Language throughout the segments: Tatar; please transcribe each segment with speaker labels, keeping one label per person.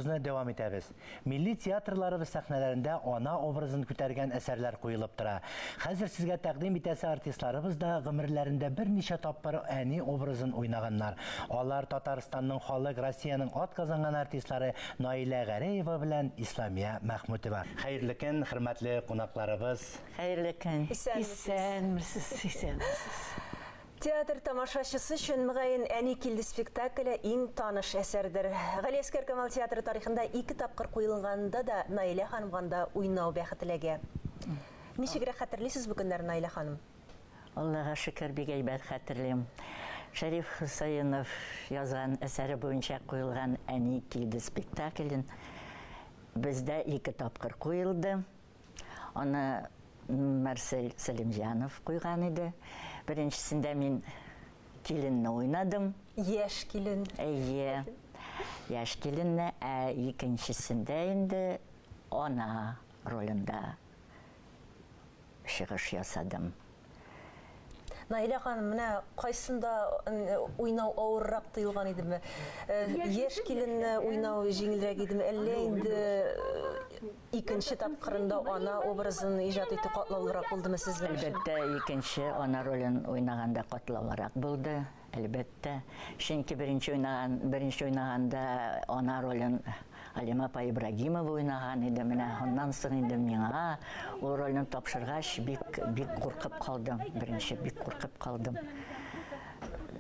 Speaker 1: Ны дәвам итәбез. Милли театрларыбыз сәхнәләрендә ана образын күтәргән әсәрләр куелып тора. Хәзер сезгә тәкъдим итәсе артистларыбыз да гомерләрендә берничә тапкыр әни образын уйнаганнар. Алар Татарстанның халык, Россиянең атказанган артистлары Наилә Гәрәева белән Исламия Мәхмүтова. Хәерле көн, хөрмәтле кунакларыбыз!
Speaker 2: Хәерле көн!
Speaker 3: Исәнмесез!
Speaker 4: Исәнмесез, исәнмесез.
Speaker 3: Театр тамашачысы өчен, мөгаен, Әни килде спектакле иң таныш әсәрдер. Галиәсгар Камал театры тарихында ике тапкыр куелганда да Наилә ханымга анда уйнау бәхете эләгә. Ничегрәк хәтерлисез бу көннәрне, Наилә ханым?
Speaker 2: Аллага шөкер, бик әйбәт хәтерлим. Шәриф Хөсәенов язган әсәре буенча куелган Әни килде спектаклен бездә ике тапкыр куелды. Аны Марсель Сәлимҗанов куйган иде. Беренчесендә мин киленне уйнадым.
Speaker 3: Яшь килен.
Speaker 2: Әйе. Яшь киленне, ә икенчесендә инде ана ролендә чыгыш ясадым.
Speaker 3: Наилә ханым, менә кайсында уйнау авыррак тоелган идеме? Яшь киленне уйнау җиңелрәк идеме, әллә инде икенче тапкырында ана образын иҗат итү катлаулырак булдымы сезнең өчен?
Speaker 2: Әлбәттә, икенче ана ролен уйнаганда катлаулырак булды, әлбәттә. Чөнки беренче уйнаган, беренче уйнаганда ана ролен Алима апа Ибрагимова уйнаган иде. Менә аннан соң инде миңа ул рольне тапшыргач, бик, бик куркып калдым. Беренче бик куркып калдым.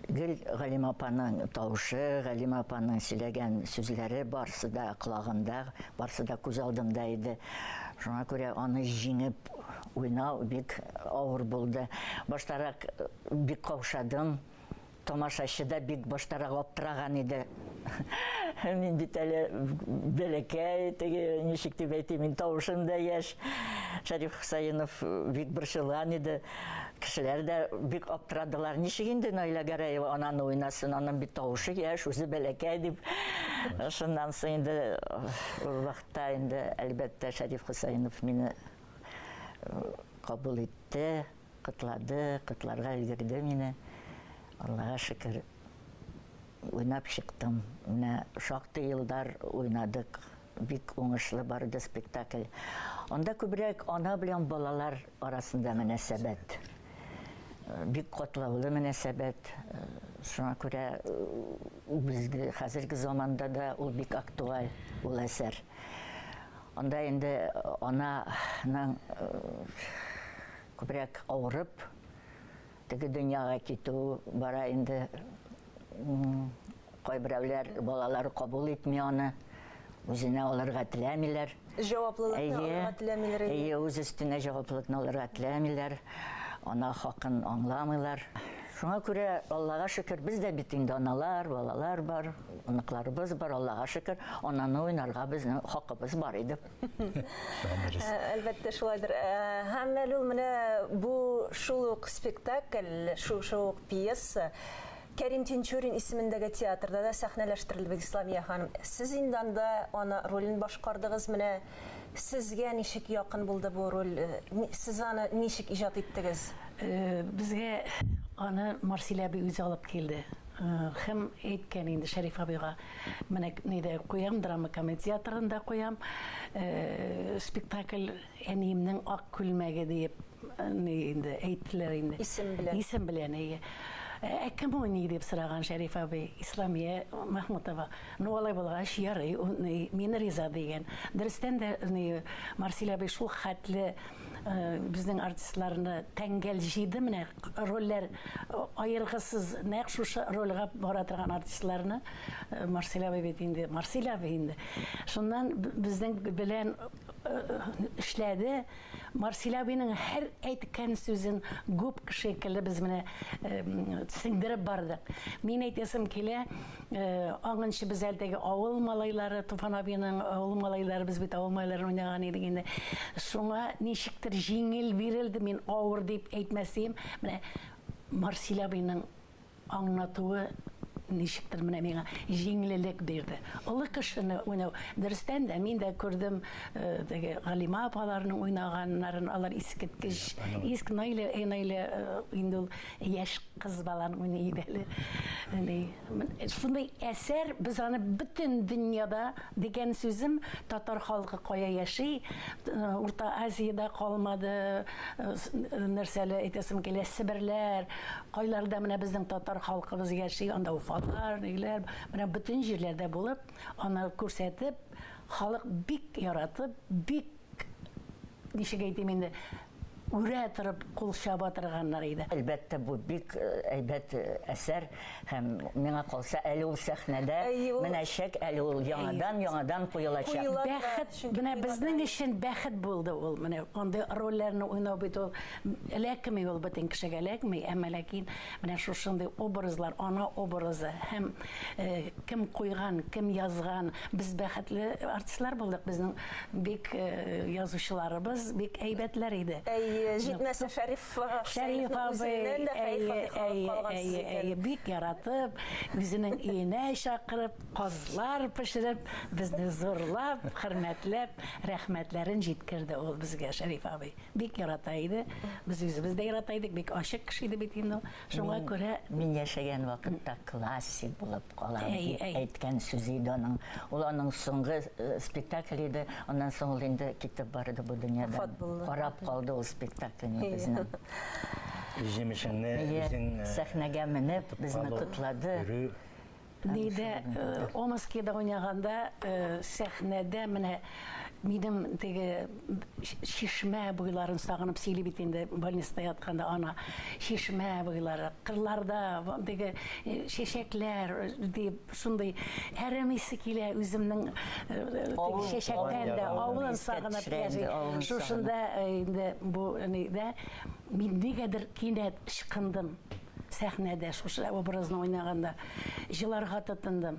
Speaker 2: Гел Галимә апаның тавышы, Галимә апаның сөйләгән сүзләре барысы да колагымда, барысы да күз алдымда иде. Шуңа күрә аны җиңеп уйнау бик авыр булды. Баштарак бик каушадым. Тамашачы да бик баштарак аптыраган иде. Мин бит әле бәләкәй, теге ничек дип әйтим, мин тавышым да яшь. Шәриф Хусаинов бик борчылган иде. Кешеләр дә бик аптырадылар. Ничек инде Наилә Гәрәева ананы уйнасын, аның бит тавышы яшь, үзе бәләкәй дип. Шуннан соң инде ул вакытта инде әлбәттә Шәриф Хусаинов мине кабул итте. Котлады, котларга өлгерде мине. Аллага шөкер, уйнап чыктым. Менә шактый еллар уйнадык. Бик уңышлы барды спектакль. Анда күбрәк ана белән балалар арасында мөнәсәбәт. Бик катлаулы мөнәсәбәт. Шуңа күрә безге хәзерге заманда да ул бик актуаль ул әсәр. Анда инде ананың күбрәк авырып, теге дөньяга китү бара инде. Кайберәүләр балалары кабул итми аны, үзенә алырга теләмиләр.
Speaker 3: Җаваплылыкны алырга теләмиләр.
Speaker 2: Әйе, үз өстенә җаваплылыкны алырга теләмиләр. Ана хакын аңламыйлар. Шуңа күрә, Аллага шөкер, без дә бит инде аналар, балалар бар, оныкларыбыз бар, Аллага шөкер, ананы уйнарга безнең хакыбыз бар иде.
Speaker 3: Әлбәттә, шулайдыр. Һәм әле ул менә бу шул ук спектакль, шушы ук пьеса Кәрим Тинчурин исемендәге театрда да сәхнәләштерелде бит, Исламия ханым. Сез инде анда ана ролен башкардыгыз. Менә сезгә ничек якын булды бу роль? Сез аны ничек иҗат иттегез?
Speaker 4: Безгә аны Марсилә әби үзе алып килде. Һәм әйткән инде Шәриф абыйга, менә нидә куям, драма комедия театрында куям. Спектакль Әниемнең ак күлмәге диеп ни инде әйттеләр инде.
Speaker 3: Исем белән.
Speaker 4: Исем белән, әйе. Ә кем уйный дип сораган Шәриф абый. Исламия Мәхмүтова. Ну, алай булгач, ярый, мин риза дигән. Дөрестән дә, ни, Марсиль абый шул хәтле безнең артистларны тәңгәл җыйды, менә рольләр аергысыз, нәкъ шушы рольгә бара торган артистларны Марсиль абый бит инде, Марсиль абый инде. Шуннан безнең белән эшләде. Марсиль абыйның һәр әйткән сүзен губка шикелле без менә сеңдереп бардык. Мин әйтәсем килә, аңынчы без әле теге авыл малайлары, Туфан абыйның авыл малайлары, без бит авыл малайларын уйнаган идек инде. Шуңа ничектер җиңел бирелде, мин авыр дип әйтмәс идем. Менә Марсиль абыйның Аңлатуы ничектер менә миңа җиңлелек бирде. Олы кешене уйнау. Дөрестән дә, мин дә күрдем э, теге Галима апаларның уйнаганнарын, алар искиткеч. Иск Наилә, э, Наилә э, инде ул яшь Кыз баланы уйный иде әле. Шундый әсәр, без аны бөтен дөньяда дигән сүзем, татар халкы кая яши, Урта Азиядә калмады, нәрсәле әйтәсем килә, Себерләр, кайларда менә безнең татар халкыбыз яши, анда Уфалар, ниләр, менә бөтен җирләрдә булып, аны күрсәтеп, халык бик яратып, бик ничек әйтим инде, үрә торып кул чаба торганнар иде.
Speaker 2: Әлбәттә, бу бик әйбәт әсәр һәм миңа калса, әле ул сәхнәдә менәчәк, әле ул яңадан-яңадан куелачак.
Speaker 4: Бәхет, менә безнең өчен бәхет булды ул. Менә андый рольләрне уйнау бит ул эләкми ул бөтен кешегә эләкми, әмма ләкин менә шушындый образлар, ана образы һәм кем куйган, кем язган, без бәхетле артистлар булдык, безнең бик язучыларыбыз бик әйбәтләр иде.
Speaker 3: Әйе, җитмәсә Шәриф
Speaker 4: Шәриф абый, әйе, әйе, әйе, әйе, бик яратып, үзенең өенә чакырып, казлар пешереп, безне зурлап, хөрмәтләп, рәхмәтләрен җиткерде ул безгә Шәриф абый. Бик ярата иде. Без үзебез дә ярата идек, бик ачык кеше иде бит инде ул. Шуңа күрә
Speaker 2: мин яшәгән вакытта классик булып калам дип әйткән сүзе иде аның. Ул аның соңгы спектакль иде. Аннан соң ул инде китеп барды бу дөньядан. Карап калды ул спектакльне безнең.
Speaker 1: Җимешеңне үзең
Speaker 2: сәхнәгә менеп безне котлады.
Speaker 4: Нидә Омскида уйнаганда сәхнәдә менә минем теге чишмә буйларын сагынып сөйли бит инде больницада ятканда ана чишмә буйлары, кырларда теге чәчәкләр дип шундый әрем исе килә үземнең чәчәктән дә авылын сагынып яши. Шушында инде бу нидә мин нигәдер кинәт ычкындым. Сәхнәдә шушы образны уйнаганда җыларга тотындым.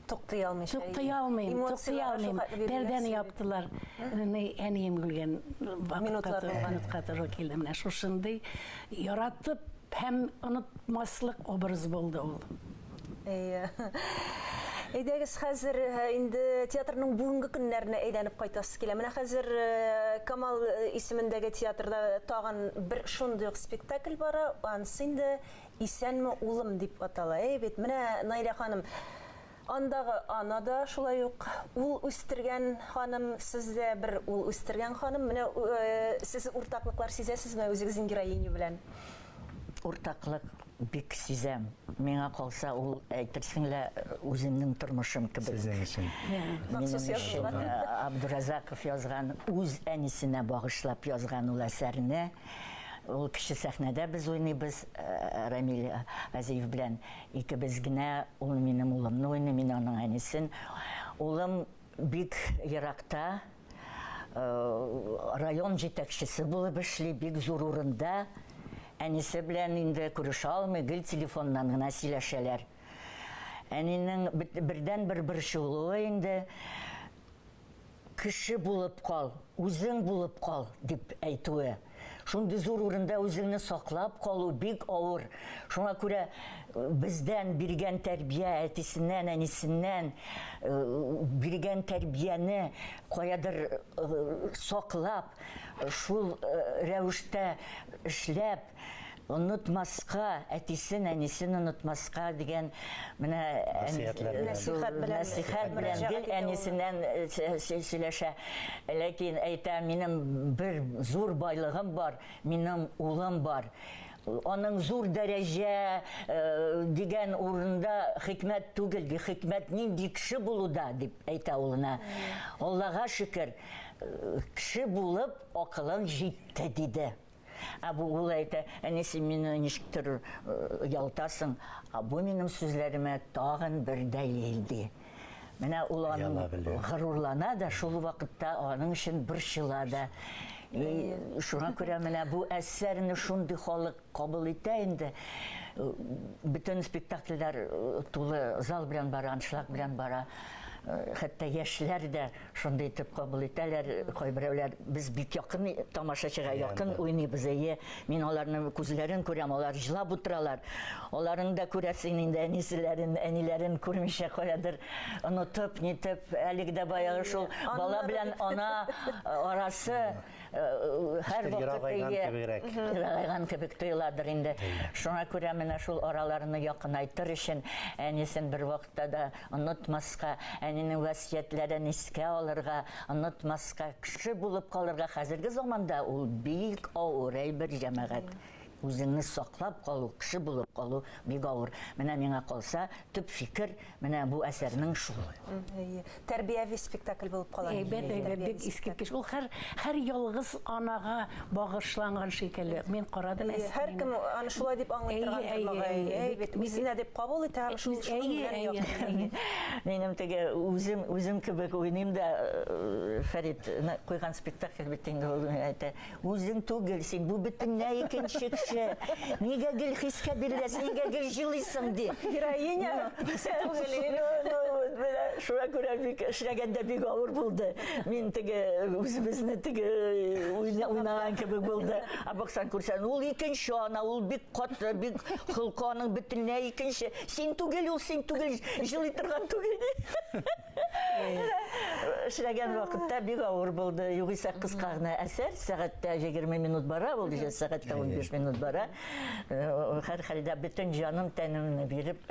Speaker 3: Туктый алмыйча.
Speaker 4: Туктый алмыйм, туктый алмыйм. Пәрдәне яптылар. Әнием үлгән вакытка туры килде. Менә шушындый яратып һәм онытмаслык образ булды ул.
Speaker 3: Әйе. Әйдәгез, хәзер инде театрның бүгенге көннәренә әйләнеп кайтасы килә. Менә хәзер Камал исемендәге театрда тагын бер шундый ук спектакль бара. Анысы инде Исәнме, улым дип атала. Әй бит, менә Наилә ханым, андагы ана да шулай ук ул үстергән ханым, сез дә бер ул үстергән ханым. Менә сез уртаклыклар сизәсезме үзегезнең героиня белән?
Speaker 2: Уртаклык бик сизәм. Миңа калса, ул әйтерсең лә үземнең тормышым кебек.
Speaker 1: Сезнең өчен.
Speaker 3: Махсус язылган.
Speaker 2: Абдуразаков язган, үз әнисенә багышлап язган ул әсәрне. Ул кече сәхнәдә без уйныйбыз, Рамил Азиев белән икебез генә. Ул минем улымны уйный, мин аның әнисен. Улым бик еракта, район җитәкчесе булып эшли, бик зур урында. Әнисе белән инде күрешә алмый, гел телефоннан гына сөйләшәләр. Әнинең бердән-бер борчылуы инде кеше булып кал, үзең булып кал дип әйтүе. Шундый зур урында үзеңне саклап калу бик авыр. Шуңа күрә бездән биргән тәрбия, әтисеннән, әнисеннән биргән тәрбияне каядыр саклап, шул рәвештә эшләп, онытмаска, әтисен, әнисен онытмаска дигән менә нәсихәт белән гел әнисеннән сөйләшә. Ләкин әйтә, минем бер зур байлыгым бар, минем улым бар. Аның зур дәрәҗә дигән урында хикмәт түгел, ди, хикмәт нинди кеше булуда дип әйтә улына. Аллага шөкер, кеше булып акылың җитте диде. Ә бу ул әйтә, әнисе, мине ничектер ялтасың, ә бу минем сүзләремә тагын бер дәлил ди. Менә ул аның горурлана да, шул вакытта аның өчен борчыла да. Шуңа күрә менә бу әсәрне шундый халык кабул итә инде. Бөтен спектакльләр тулы зал белән бара, аншлаг белән бара. Хәтта яшьләр дә шундый итеп кабул итәләр. Кайберәүләр без бик якын тамашачыга якын уйныйбыз. Әйе, мин аларның күзләрен күрәм, алар җылап утыралар. Аларын да күрәсең инде әниләрен, әниләрен күрмичә каядыр онытып, нитеп, әлеге дә баягы шул бала белән ана арасы һәр вакыт ерагайган кебек тоеладыр инде. Шуңа күрә менә шул араларны якынайтыр өчен әнисен бер вакытта да онытмаска, әнинең васыятьләрен искә алырга, онытмаска, кеше булып калырга хәзерге заманда ул бик авыр әйбер, җәмәгать. Үзеңне саклап калу, кеше булып калу бик авыр. Менә миңа калса, төп фикер менә бу әсәрнең шул.
Speaker 3: Тәрбияви спектакль булып кала.
Speaker 4: Әйбәт, әйбәт, бик искиткеч. Ул һәр һәр ялгыз анага багышланган шикелле. Мин карадым.
Speaker 3: Һәркем аны шулай дип аңлый торгандыр, мөгаен. Әйе, үзенә дип кабул итә һәм шул
Speaker 2: белән. Минем теге үзем үзем кебек уйныйм да, Фәрит куйган спектакль бит инде ул әйтә. Үзең түгел син, бу бөтенләй икенче кеше. Нигә гел хискә биреләсең, нигә гел җылыйсың, ди.
Speaker 3: Героиня
Speaker 2: түгел. Шуңа күрә бик эшләгәндә бик авыр булды. Мин теге үзебезне теге уйнаган кебек булды. Ә баксаң күрсәң, ул икенче ана, ул бик каты, бик холкы аның бөтенләй икенче. Син түгел ул, син түгел, җылый торган түгел. Эшләгән вакытта бик авыр булды. Югыйсә кыска гына әсәр, сәгатьтә 20 минут бара, ул сәгатьтә 15 минут бара. Һәрхәлдә бөтен җаным, тәнемне биреп.